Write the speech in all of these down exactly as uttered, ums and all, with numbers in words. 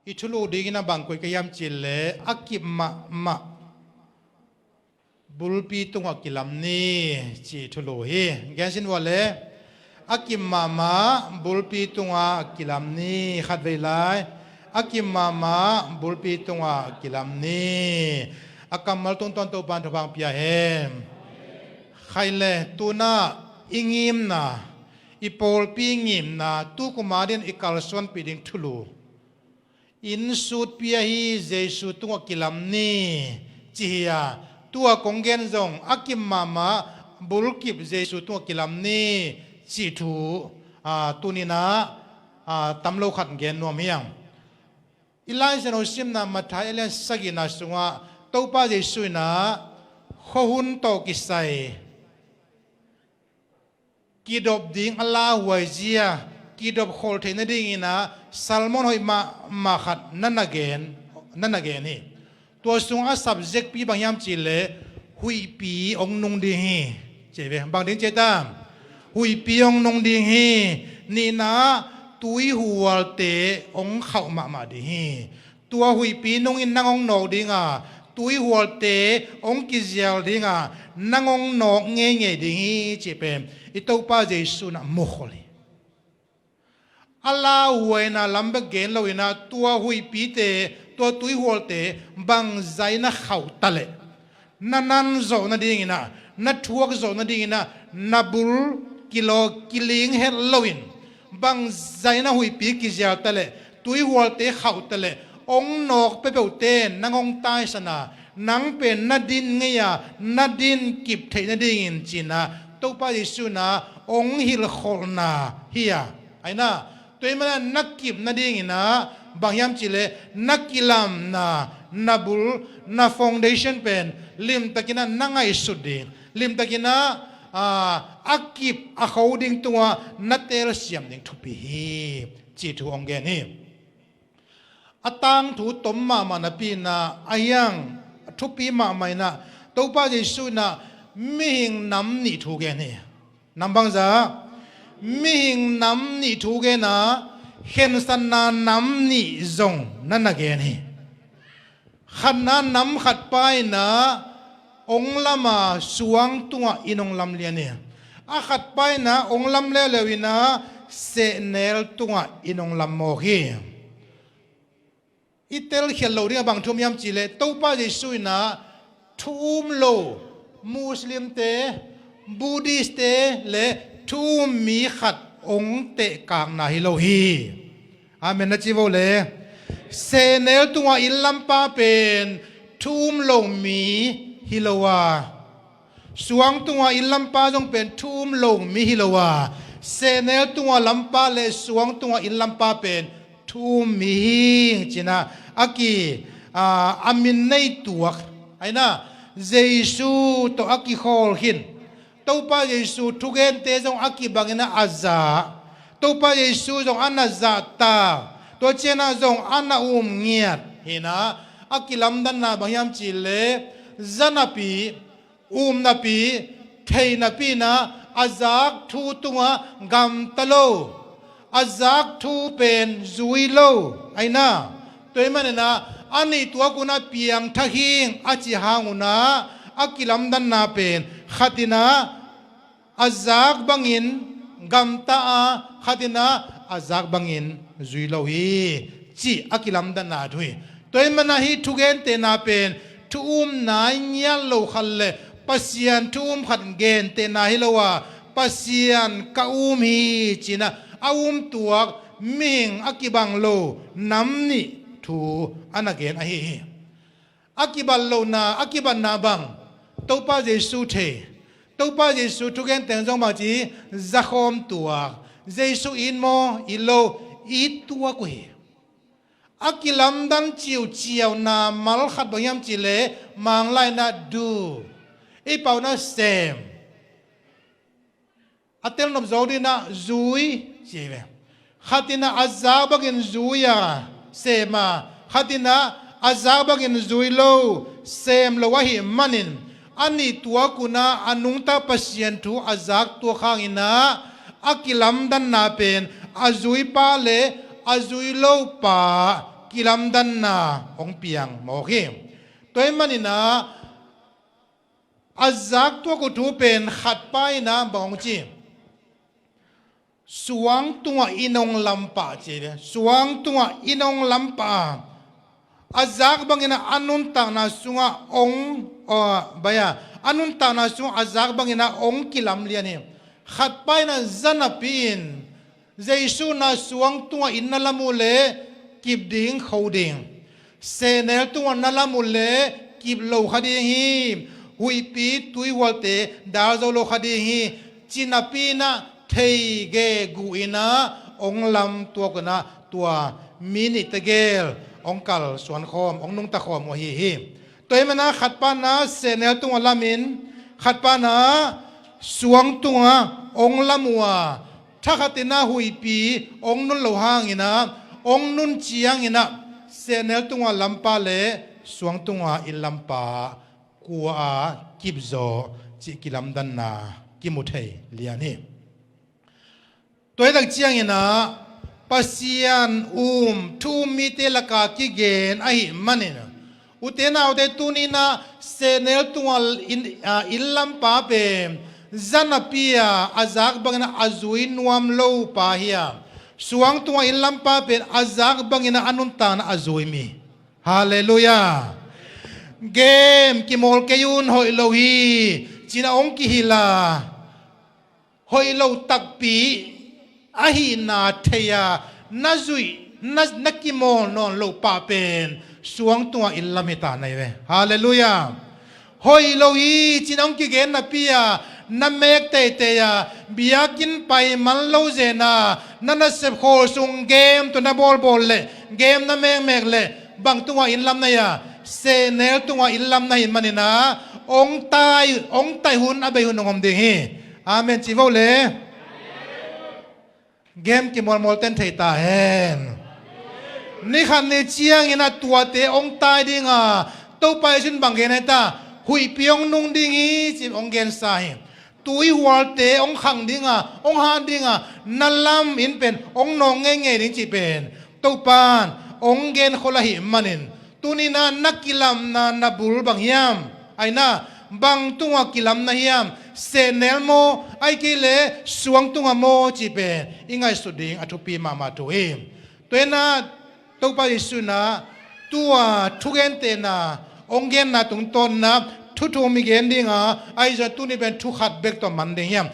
I thulu dingin a bang koih ka hiam cih leh a kip mahmah bulpi tungah kilam ni, ci thulu hi. Gensin vua le, a kip mahmah bulpi tungah kilam ni. Khatvei lai, a kip mahmah bulpi tungah kilam ni. A kammal tungtawn Topan thupha pia hen. Khaile, tunah i ngimna, i pawlpi ngimna, tu kum a dingin i kalsuanpih ding thulu, inn sutpi ahi Jesu tungah kilam ni, ci hi a, tua kong gen zong a kip mahmah bulkip Jesu tungah kilam ni, ci thu, a, tuninah, a, tam lo khat gen nuam hi ang. I Lai Siangtho simna Matthai a lian sagihna sungah Topa Jesu inah khuahun tawh kisai kidop ding a lauhuai zia, kidop kholh theih nadinginah sermon hoih mahmah khat na na gen, na na gen hi. Tua sungah a subjectpi bang hiam cih leh huihpi hong nung ding hi, ci ve. Bang ding ci ta? Huihpi hong nung ding hi. Nihna, tuihualte hong khauh mahmah ding hi. Tua huihpi nungin nang hong nawk ding a, tuihualte hong kizial ding a, nang hong nawk ngeingei ding hi, cih pen i Topa Jesu inah mukhol hi. A lauhuaina lam bek gen loinah tua huihpite, tua tuihualte bangzah inah khauh taleh na nan zawh nadinginah, na thuak zawh nadinginah, na bul kilaw kiling het loin, bangzah inah huihpi kizial taleh, tuihualte khauh taleh, hong nawk peuhpeuhte nang hong taisan a, nang pen na din ngei a, na din kip theih nadingin cinah Topa Jesu inah hong hilhkholhna hi a. Aina, tua ahih manin na kip nadinginah bang hiam cih leh na kilamna, na bul, na foundation pen limtakinah na ngaihsut ding, limtakinah, a, a kip a kho ding tungah na telsiam ding thupi hi, ci thu hong gen hi. A tangthu tom mahmah napi inah, a hiang thupi mahmah inah Topa Jesu inah mihing nam nih thu gen hi. Nam bangzah? Mihing nam nih thu gen a, khensatna nam nih zong na na gen hi. Khatna, nam khatpa inah hong lam a, suang tungah inn hong lam lian hi. A khatpa inah hong lam leuleu inah sehnel tungah inn hong lam mawk hi. I telkhial loh ding a bang thu um hiam cih leh Topa Jesu inah thu um lo Muslimte, Buddhistte le thu um mi khat hong tehkakna hi lo hi. Amen na ci vo le. Sehnel tungah inn lampa pen thu um lo mi hi lo a, suang tungah inn lampa zong pen thu um lo mi hi lo a, sehnel tungah lampa le suang tungah inn lampa pen thu um mi hi cinah a ki, a, a min nei tuak. Aina, Jesu tawh a kikhawl khin. Topa Jesu thugente zong a kibanginah a za. Topa Jesu zong a na zahtak. Tua cianah zong a na um ngiat hinah a kilamdanna bang hiam cih leh za napi, um napi, thei napi inah a zak thu tungah gamta lo, a zak thu pen zui lo. Aina, tua ahih maninah a nih tuak unah piangthak hing a cih hang unah a kilamdanna pen khat inah a zak bangin gamta a, khat inah a zak bangin zui lo hi, cih a kilamdanna thu hi. Tua ahih maninah hih thugentehna pen thu um nai ngiat lo khat le Pasian thu um khat gentehna hi lo a, Pasian ka um hi cinah a um tuak mihing a kibang lo nam nih thu a na gen ahi hi. A kibat lohna, a kibatna bang, Topa Jesu thei, Topa Jesu thugentehna zong bang ci, zakhawm tuak. Jesu it maw, it lo, it tuak uh hi. A kilamdan ciuciauna mal khat bang hiam cih leh Manglai inah do, i pau inah sem. A telnop zo dinah zui ci ve. Khat inah a zak bangin zui a, sem a, khat inah a zak bangin zui lo, sem lo ahih manin a nih tuak unah a nungta Pasian thu a zak tuak hanginah a kilamdanna pen a zuipa le a zui lopa kilamdanna hong piang mawk hi. Tua ahih manin ah a zak tuak uh thu pen khatpa in ah bang hong ci? Suang tungah in hong lampah ci ve. Suang tungah in hong lampah a, a zak bangin ah a nuntakna sungah hong, aw, bai a, a nuntakna sungah a zak bangin ah hong kilam lian hi. Khatpa in ah za napi-in Jesu in ah suang tungah in na lam uh leh kip ding kho ding. Sehnel tungah na lam uh leh kip lo kha ding hi. Huihpi tuihualte dal zo lo kha ding hi, ci napi-in ah thei gegu in ah hong lam tuak un ah tua mi nih tegel hong kalsuan khawm, hong nungta khawm uh ahi hi. Tua ahih manin ah khatpa in ah sehnel tungah lamin, khatpa in ah suang tungah hong lam uh a, thakhatin ah huihpi hong nun loh hangin ah, hong nun ciangin ah sehnel tungah lampa leh suang tungah in lampa kua a kip zaw cih kilamdanna kimu thei lian hi. Tua hi tak ciangin ah Pasian um thu um mite lakah kigen ahih manin, ute naute, tuni-in ah sehnel tungah in, a, in lampa pen za napi-a a zak bangin ah a zui nuam lo pa hi a, suang tungah in lampa pen a zak bangin ah a nuntakna a zui mi. Halleluiah. Game kimawl kei un, hoih lo hi, ci-in ah hong kihilh a, hoih lo takpi ahihna thei-a na zuih, na, na kimawl nawn loh pa pen suang tungah in lam hi ta na hi ve. Halleluiah. Hoih lo hi, ci-in ah hong kigen napi-a na mek teitei a, biakinn pai man lo zen a, na nasep khawl sung game tawh na bawlbawl leh, game na mekmek leh, bang tungah in lam na hi a? Sehnel tungah in lam na hih manin ah hong tai, hong tai hun a bei hun hong om ding hi. Amen ci vo le. Game kimawlmawl ten thei ta hen. Ni khat ni ciangin ah tuate hong tai ding a, Topa Jesu in bang gen a hi ta? Huihpi hong nung ding hi, ci hong gensa hi. Tuihualte hong khang ding a, hong hat ding a, na lam in pen hong nawng ngeingei ding cih pen Topa'n hong genkhol ahih manin, tuni-in ah na kilamna na bul bang hiam? Ahi-in ah bang tungah kilam na hiam? Sehnel maw, ahih kei leh suang tungah maw cih pen i ngaihsut ding a thupi mahmah thu hi. Tua hi-in ah Topa Jesu in ah tua thugentehna, hong genna tungtawn in ah thu thum i gen ding a, ahi zongin tuni pen thu khat bek tawh man ding hiam?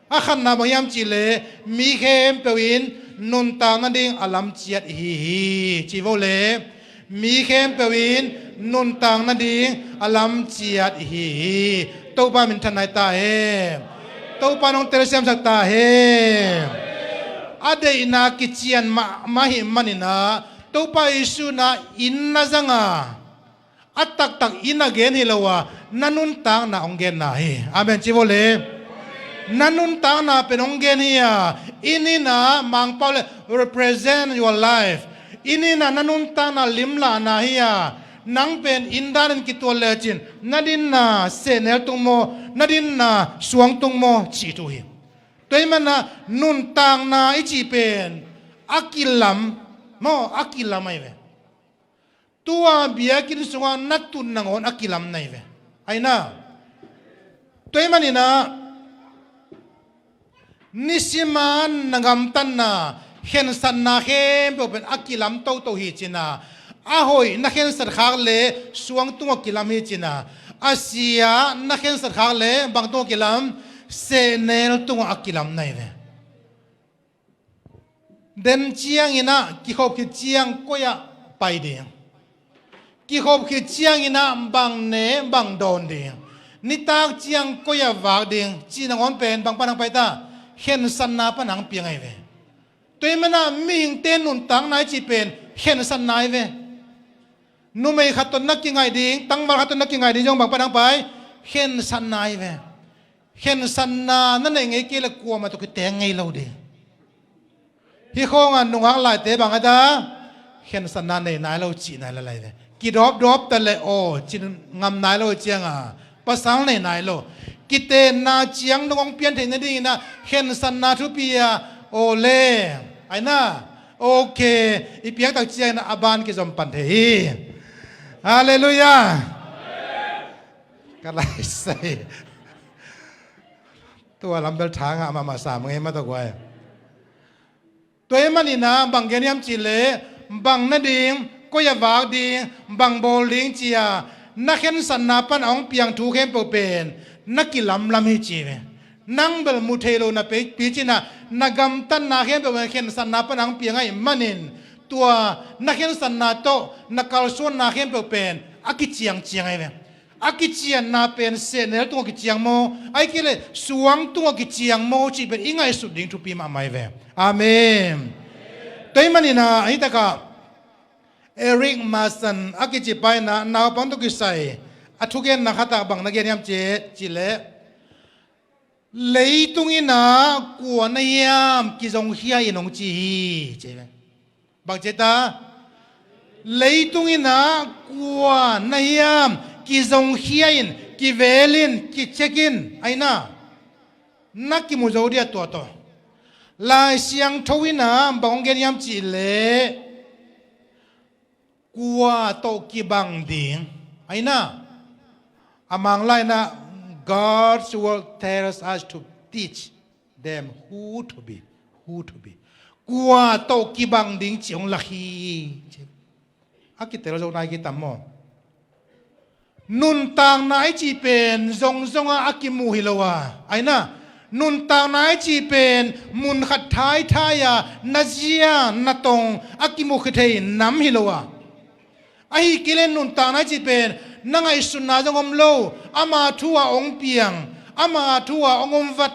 A khatna bang hiam cih leh, mi khempeuh in nuntak nading a lam ciat ihi hi, ci vo le. Mi khempeuh in nuntak nading a lam ciat ihi hi. Topa minthanna hi ta hen. Topa in hong telsiamsak ta hen. A deihna kician mahmah ahih manin ah Topa Jesu in ah inn na zang a, a taktak inn a gen hi lo a, na nuntakna hong genna hi. Amen ci vo le. Na nuntakna pen hong gen hi a, inn in ah Mangpau leh represent your life. Inn in ah na nuntakna limlahna hi a, nang pen inn dan in kituat lecin na dinna sehnel tung maw, na dinna suang tung maw cih thu hi. Tua ahih manin ah nuntakna i cih pen a kilam maw, a kilam ahi ve. Tua biakinn sungah na tun nangawn a kilam na hi ve. Ahi-in ah, tua ahih manin ah nisim a na gamtatna, khensatna khempeuh pen a kilam toto hi ci-in ah, a hoih na khensat khak leh suang tungah kilam hi ci-in ah, a sia na khensat khak leh bang tungah kilam? Sehnel tungah a kilam na hi ve. Den ciangin ah kikhop khit ciang koi-ah pai ding, kikhop khit ciangin ah bang ne bang dawn ding, nitak ciang koi-ah vak ding cih nangawn pen bang pan hong pai ta? Khensatna pan hong piang ahi ve. Tua ahih manin ah mihingte nuntakna i cih pen khensatna ahi ve. Numei khat tawh na kingaih ding, tangval khat tawh na kingaih ding zong bang pan hong pai? Khensatna ahi ve. Khensatna na neih ngei kei leh kuamah tawh kiteng ngei lo ding. Hih khawngah nungak laite bang a ta? Khensatna nei nai lo, cih nai lo lai ve. Kidawpdawp ta leh aw cih ngam nai lo ciangah pasal nei nai lo. Kitenna ciang nung hong pian theih nadingin ah khensatna thupi a, aw le. Ahi-in ah Ok, i piaktak ciangin a ban kizom pan thei hi. Halleluiah. Ka laisai. Tua lam bel thangah mahmah sam ngei mah tawh guai. Tua ahih manin ah bang gen hiam cihleh, bang na ding, koi a vak ding, bang bawl ding ci-a na khensatna pan a hong piang thu khempeuh pen na kilamlam hi ci ve. Nang bel mu thei lo na pei picin ah na gamtatna khempeuh pen khensatna pan a hong piang ahih manin tua na khensatna tawh na kalsuanna khempeuh pen a kiciangciang ahi ve. A kicianna pen sehnel tungah kiciang maw, ahih kei leh suang tungah kiciang maw cih pen i ngaihsut ding thupi mahmah hi ve. Amen. Tua ahih manin ah hih takah Eric Mason a kici pa in ah naupang tawh kisai a thugenna khat ah bang na gen hiam ci, cihleh, leitung in ah kua na hiam kizongkhia in hong ci hi ci hi ve. Bang ci ta? Leitung in ah kua na hiam kizongkhia in, kivel in, kicheck in, ahi na, na kimu zo dia tua tawh. Lai Siangtho in ah bang hong gen hiam cihleh, kua tawh kibang ding, ahi na. A Manglai in ah, God's word tells us to teach them who to be, who to be. Kua tawh kibang ding ci hong lak hi. A kitel zo nai kitam maw? Nuntakna i cih pen zongzong a a kimu hi lo a, ahi na. Nuntakna i cih pen mun khat thaithai a na zia na tong a kimu khia thei nam hi lo a. Ahih kei leh nuntakna i cih pen na ngaihsutna zong om lo, ama thu a hong piang, ama thu a hong om vat,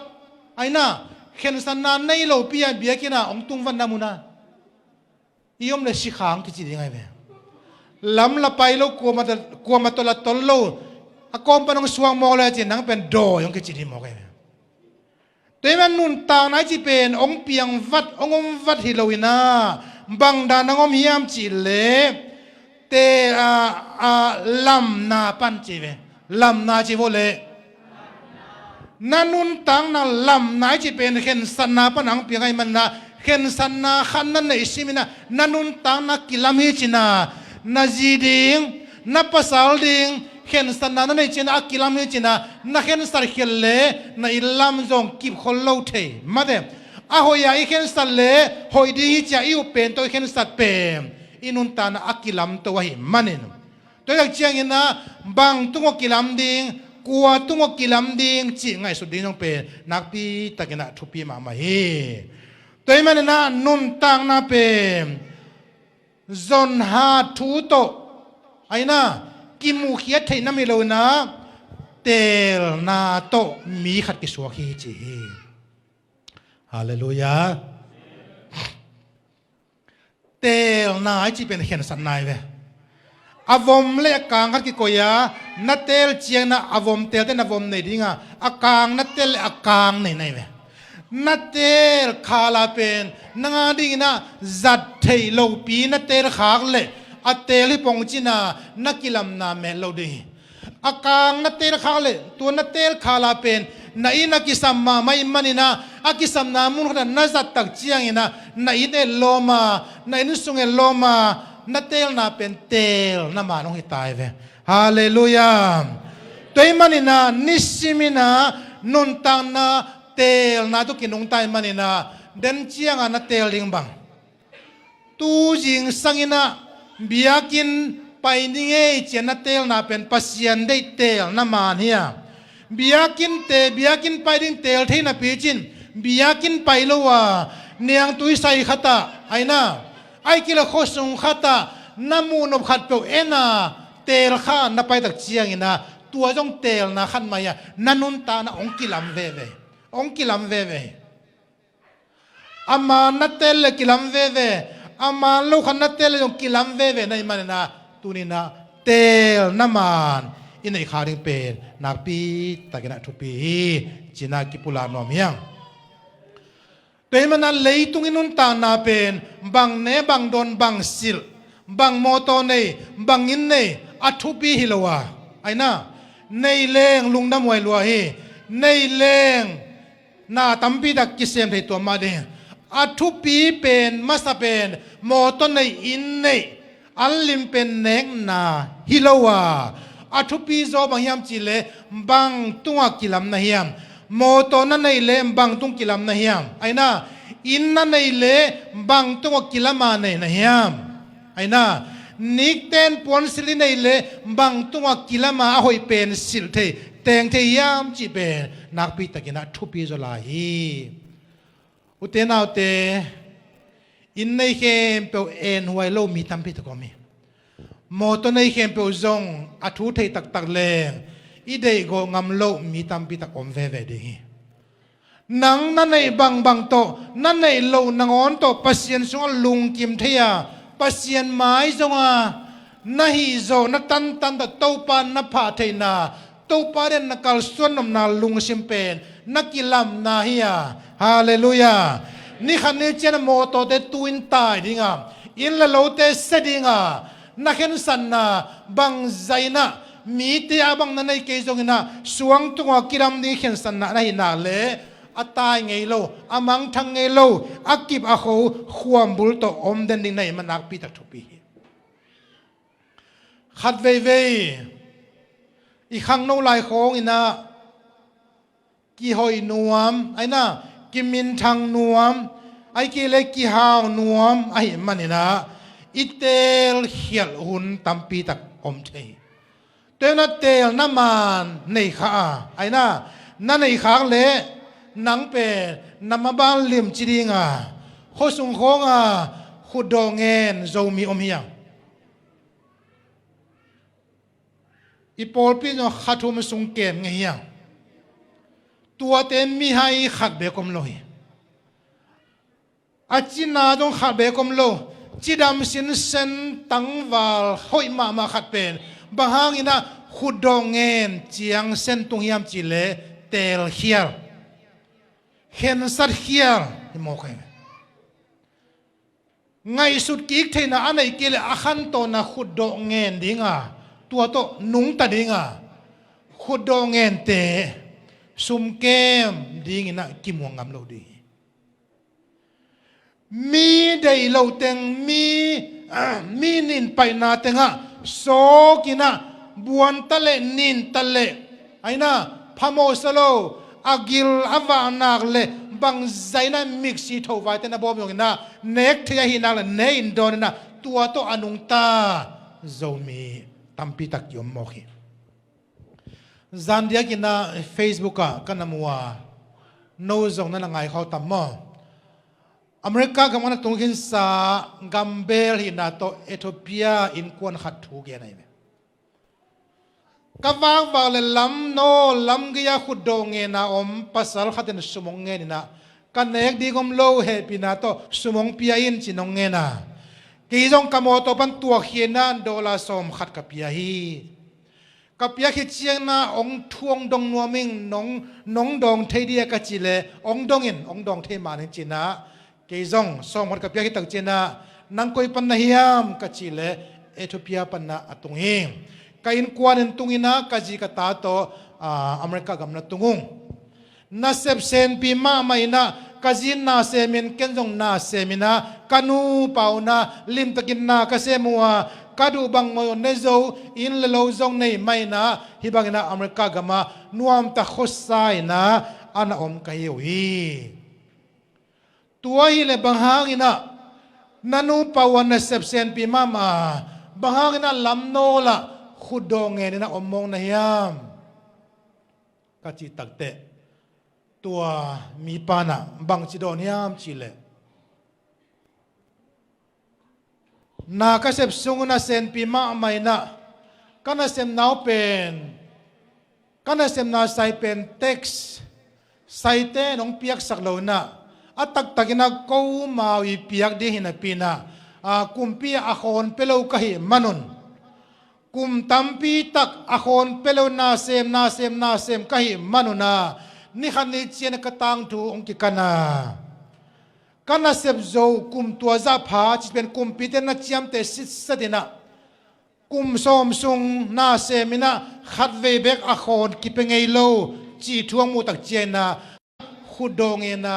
ahi na. Khensatna nei lopi a biakinn ah hong tung vat na mun ah i om le sikhang kici ding ahi ve. Lam la pai lo, kuamah tawh, kuamah tawh la tol lo, a kawm pan hong suak mawk le ci nang pen dawi hong kici ding mawk ahi ve. Tua ahih manin nuntakna i cih pen hong piang vat, hong om vat hi lo in ah, bang dan hong om hiam cihleh, te, a, a, lamna pan ci ve. Lamna ci vo leh, na nuntakna lamna i cih pen khensatna pan hong piang ahih manin ah, khensatna khat na neih sim in ah na nuntakna kilam hi cin ah, na zi ding, na pasal ding khensatna na neih cin ah a kilam hi cin ah, na khensat khial leh na inn lam zong kip khol lo thei mate. A hoih a i khensat leh hoih ding hi ci-a i up pen tawh i khensat pen i nuntakna a kilamto ahih manin, tua tak ciangin ah bang tungah kilam ding, kua tungah kilam ding cih ngaihsut ding zong pen nakpi takin ah thupi mahmah hi. Tua ahih manin ah nuntakna pen zonhat thu tawh, ahi na, kimuhkhiat theih nam hi lo in ah, teelna tawh mi khat kisuak hi ci hi. Halleluiah. Teelna i cih pen khensatna hi ve. A vom le a kang khat kikoih a, na teel ciangin ah a vom teelte na vom nei ding a, a kang na teel le a kang nei na hi ve. Na teel khal a pen nang a dingin ah zat theih lopi na teel khak leh a teel hi pong cin ah na kilamna mel lo ding hi. A kang na teel khak leh tua na teel khal a pen na inn a kisam mahmah ahih manin ah, a kisamna mun khat ah na zat tak ciangin ah na inn etlawm a, na inn sung etlawm a, na teelna pen teelna man hong hi ta hi ve. Halleluiah. Tua ahih manin ah nisim in ah nuntakna teelna tawh kinungta ahih manin ah, den ciang a na teel ding bang, tu zingsang in ah biakinn pai ni ngei ci-a na teelna pen Pasian deih teelna man hi a, biakinn te, biakinn pai ding teel thei napi cin biakinn pai lo a, niangtui sai khat ah, ahi na, ahih kei leh khuasung khat ah na muhnop khatpeuh en a, teel kha na pai tak ciangin ah tua zong teelna khat mah hi a, na nuntakna hong kilam veve hi. Hong kilam veve hi. A man na teel le kilam veve, a man lo khat na teel le zong kilam veve na hih manin ah, tuni-in ah teelna man i neih khak ding pen nakpi takin ah thupi hi ci-in ah kipulak nuam hi hang. Tua ahih manin ah leitung i nuntakna pen bang ne, bang dawn, bang silh, bang mawtaw nei, bang inn nei, a thupi hi lo a, ahi na, nei leng lungdam huai lua hi. Nei leng na tampi tak kisem thei tuam mah ding. A thupi pen, masa pen, mawtaw nei, inn nei, an lim pen nekna hi lo a, a thupi zaw bang hiam cih leh bang tungah kilam na hiam? Mawtaw na nei leh bang tung kilam na hiam? Aina, inn na nei leh bang tungah kilam a nei na hiam? Aina, nikten puansilh i nei leh bang tungah kilam a a hoih pen silh thei, teng thei hiam cih pen nakpi takin a thupi zaw lai hi. Ute naute, inn nei khempeuh enhuai lo mi tampi tak om hi. Mawtaw nei khempeuh zong a thu thei taktak leng i deihgawh ngam lo mi tampi tak om veve ding hi. Nang na neih bangbang tawh, na neih loh nangawn tawh Pasian sungah lungkim thei a, Pasian mai zonga na hih zawh, na tantan tawh Topa na phah theihna, Topa den na kalsuan nopna lungsim pen na kilamna hi a. Halleluiah. Ni khat ni ciang a mawtawte tu-in tai ding a, inn le lote sia ding a, na khensatna bangzah in ah, mite a bang na nei kei zongin ah, suang tungah kidam ding khensatna na hih nak leh, a tai ngei lo, a mangthang ngei lo, a kip a kho, khuambul tawh om den ding na hih man nakpi tak thupi hi. Khat veivei i khangno lai khawng in ah, kihoih nuam, aina, kiminthang nuam, ahih kei leh kihau nuam ahih manin ah, i teelkhialh hun tampi tak om thei. Tua in ah teelna man nei kha a, aina, na neih khak leh nang pen na maban limci ding a, khuasung khawng a khutdawh ngen Zomi om hi a. I pawlpi zong kha thum sung kem ngei hi a. Tuate mihai khat beek om lo hi. A cina zong khat beek om lo. Cidam sinsen tangval hoih mahmah khat pen, bang hangin ah khutdawh ngen ciang sen tung hiam cih leh, teelkhial, khensat khial hi mawk hi. Ngaihsut kik theihna a neih kei leh a khantawn ah khutdawh ngen ding a, tua tawh nungta ding a, khutdawh ngente sumkem dingin ah kimuang ngam lo ding hi. Mi deih loh teng, mi, mi ninpaihna tengah sawk in ah, buan ta leh, nin ta leh, aina, phamawh sa lo, a gil a vah nak leh bangzah in ah miksi thovaite na bawm zongin ah, nek thei ahih nak leh ne in dawn in ah, tua tawh a nungta Zomi tampi tak i om mawk hi. Zan diakin ah Facebook ah ka na mu a, no zong na na ngai khawh tam maw? America gam a na tung khinsa gambel hihna tawh Ethiopia innkuan khat thu gen ahi ve. Ka vakvak leh lam nawl lam gei-a khutdawh ngen a om pasal khat in sum hong ngen in ah, ka nek ding om lo, hehpihna tawh sum hong pia in, ci-in hong ngen a. Kei zong ka mawtaw pan tuakhia in ah dollar sawm khat ka pia hi. Ka piak khit ciangin ah, hong thu hong dong nuam ing, nong, nong dawng thei dia ka cih leh, hong dong in, hong dawng thei mah ning, ci-in ah, kei zong sawm khat ka piak khit tak ciangin ah, nang koi pan na hiam ka cih leh, Ethiopia pan ah a tung hi. Ka innkuan in tung in ah, ka zi ka ta tawh, ah, America gam na tung ung. Nasep senpi mahmah in ah, ka zi in na sem in, ken zong na sem in ah, ka nupa un ah limtakin na ka sem uh a, ka duh bang ngawi uh ne zo, inn le lo zong nei mah in ah, hih bangin ah America gam ah nuamtak khuasa in ah a na om ka hi uh hi. Tua ahih leh bang hangin ah na nupa uh a nasep senpi mahmah, bang hangin ah lam nawl ah khutdawh ngen in ah om mawk na hiam? Ka cih takteh, tua mipa in ah bangci dawn hiam cih leh, na ka sep sung un ah senpi mahmah in ah, ka nasepna uh pen, ka nasepna sai pen tax, saite in hong piaksak lo in ah, a taktak in ah komau i piak ding hi napi in ah, a, kumpi a khawn pia lo ka hih man un, kum tampi tak a khawn pia lo, na sem, na sem, na sem ka hih man un ah, ni khat ni ciang ka tangthu hong kikan a, ka nasep zo kum tua zah pha, cih pen kumpite na ciamteh sitset in ah, kum sawm sung na sem in ah, khatvei bek a khawn kipia ngei lo, cih thu hong muh tak ciangin ah, khutdawh ngena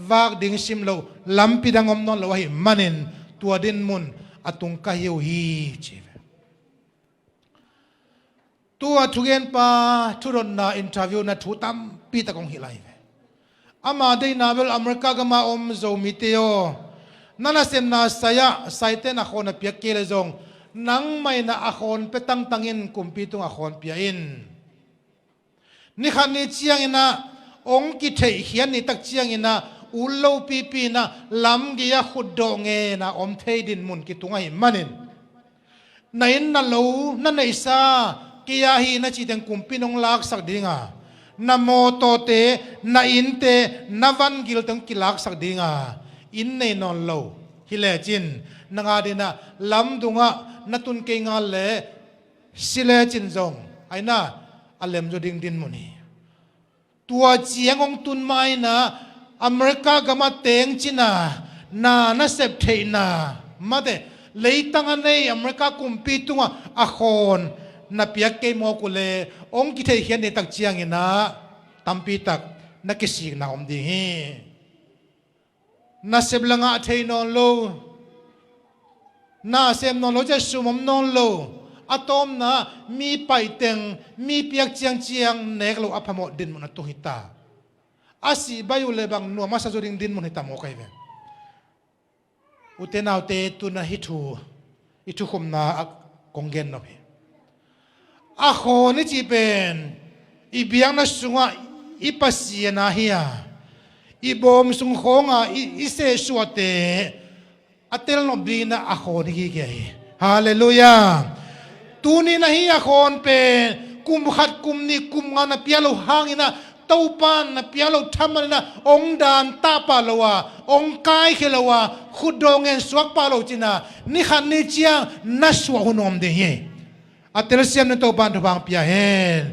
vak ding sim loh lampi dang om nawn lo ahih manin tua dinmun a tung ka hi uh hi, ci ve. Tua thugenpa thudotna interview na thu tampi tak hong hilh lai ve. Ama deihna bel America gama om Zomite aw, na nasepna sai-ah saite'n a khawn a piak kei le zong nangmah in a khawn pia tangtang in kumpi tungah khawn pia in. Nikhat ni ciangin ah hong kitheihkhiat ni tak ciangin ah ut lopipi in ah lamgei-ah khutdawh ngena om thei dinmun kitung ahih manin, na inn na lo na neihsa kei a hi na cih teng kumpi in hong laksak ding a, na mawtawte, na innte, na vangil teng kilaksak ding a, inn nei nawn lo hi lecin nang adingin ah lamdungah na tun kei ngal leh si lecin zong a inn ah a lem zaw ding dinmun hi. Tua ciang hong tun ma-in ah America gamah teng cin a na nasep theihna mate, leitang a nei America kumpi tungah a khawn na piak kei mawk uh leh hong kitheihkhiat ni tak ciangin ah tampi tak na kisikna om ding hi. Nasep la ngah thei nawn lo, na sem nawn lo, ciah sum om nawn lo, a tawpna mi paih teng, mi piak ciangciang nek loh a phamawh dinmun a tung hi ta. A sih baih uh leh bang nuam a sa zaw ding dinmun hi ta mawk ahi ve. Ute naute, tu-in ah hih thu i thukhupna ah kong gen nop hi. A khawn i cih pen i biakna sungah i Pasian a hi a, i bawm sung khawng a i, i sehsuahte a tel nop dingin ah a khawn hi kei hi. Halleluiah. Tuni-in ah hih a khawn pen kum khat, kum nih, kum nga na pia loh hangin ah, Topa na pia loh tham manin ah hong dan tah pah lo a, hong kaikhia lo a, khutdawh ngen suak pah lo cin ah nikhat ni ciang na suah hun om ding hi. A telsiam ni, Topa in thupha hong pia hen.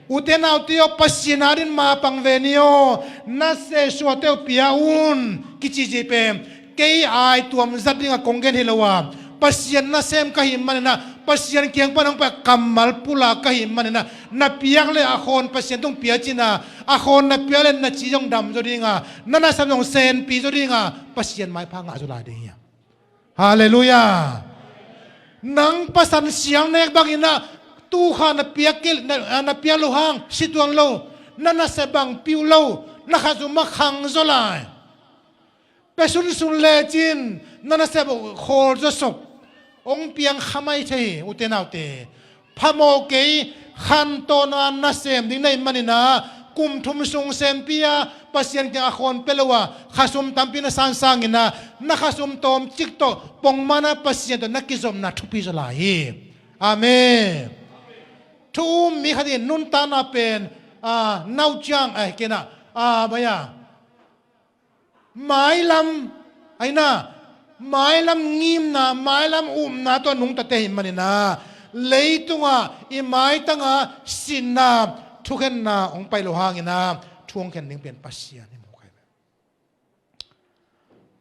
Ute naute aw, Pasian adingin mapang ve ni aw, na sehsuahte uh pia un kici cih pen kei aituam zat dingah kong gen hi lo a, Pasian nasem ka hih manin ah, Pasian kiang pan hong pai kammal pulak ka hih manin ah, na piak leh a khawn Pasian tung pia cin ah, a khawn na piak leh na ci zong dam zaw ding a, na nasem zong senpi zaw ding a, Pasian maipha ngah zaw lai ding hi a. Halleluiah. Nang pasan siang nek bangin ah, tu kha na piak kei, na, na piak loh hang si tuan lo, na nasep bang piu lo, na khazum ah khang zaw lai. Pia sunsun lecin na nasep uh khawl zawsop, hong piang kha mai thei hi, ute naute. Phamawh kei, khantohna nasem ding na hih manin ah, kum thum sung senpi a, Pasian kiang a khawn pia lo a, khasum tampi na san sangin ah, na khasum tawmcik tawh pongman a Pasian tawh na kizopna thupi zaw lai hi. Amen. Thu um mi khat in nuntakna pen, ah, nauciang, eh, kei in ah, ah, baya, mailam, aina, mailam ngimna, mailam upna tawh nungtate hi manin ah, leitungah i maitangah sinna, thukhenna hong pai loh hangin ah, thu hong khen ding pen Pasian hi mawk ahi ve.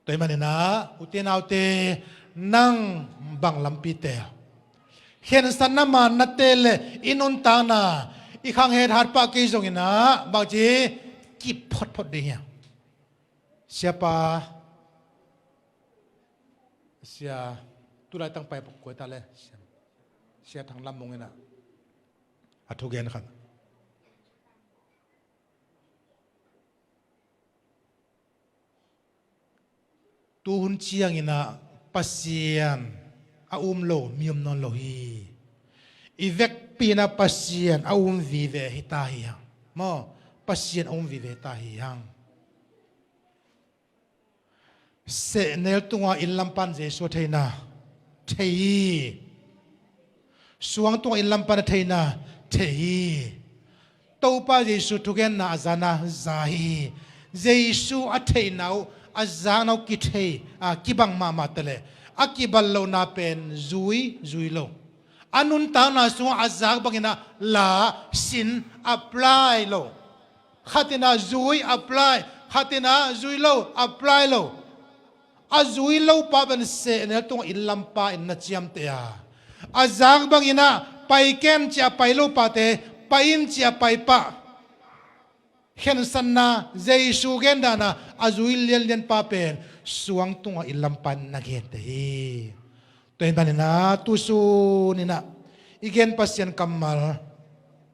Tua hi manin ah, ute naute, nang bang lampi teel? Khensatna mannate leh i nuntakna, i khang het hat pah kei zongin ah, bangci kip photphot ding hiam? Siapa, sia, tu laitang pai koi ta le, sia, sia Thang Lam Mung in ah a thugen khat. Tu hun ciangin ah Pasian a um lo mi om nawn lo hi. I vekpi in ah Pasian a um vive hi ta hi hang. Maw, Pasian a um vive hi ta hi hang. Sehnel tungah inn lampa in Jesu a theihna thei hi. Suang tungah inn lampa in a theihna thei hi. Topa Jesu thugenna a zana za hi. Jesu a theihna uh, a zakna uh kithei, a, kibang mahmah ta leh, a kibang lohna pen zui, zui lo. A nuntakna sungah a zak bangin ah la, sin, apply lo. Khat in ah zui, apply. Khat in ah zui lo, apply lo. A zui lo pa pen sehnel tungah inn lampa in na ciamteh a, a zak bangin ah pai kem ci-a pai lo pate, pai in ci-a pai pah. khensatna, Jesu gen dan a a zui lianlian pa pen suang tungah i lam pa in na gente hi. Tua ahih manin ah, tu sun in ah i gen Pasian kammal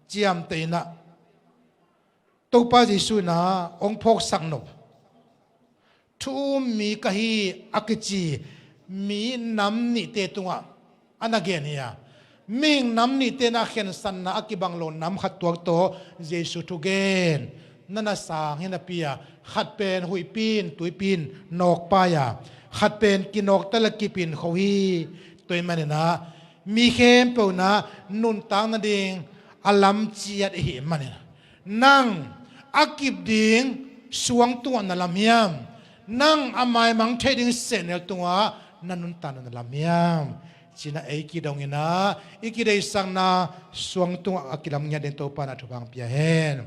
ciamteh in ah, Topa Jesu in ah hong phawksak nop, thu um mi ka hi a kici mi nam nihte tungah a na gen hi a, mihing nam nihte in ah khensatna a kibang lo nam khat tuak tawh Jesu thugen na na sang hi napi a, khat pen huihpi in, tuipi in nawkpai a, khat pen kinawkta le kipin kho hi. Tua ahih manin ah mi khempeuh in ah nuntak nading a lam ciat i hih manin, nang a kip ding suang tungah na lam hiam? Nang a maimang theih ding sehnel tungah na nuntakna na lam hiam? Ci-in ah ei kidong in ah i kideihsakna suang tungah a kilam ngiat ding Topa in ah thupha hong pia hen.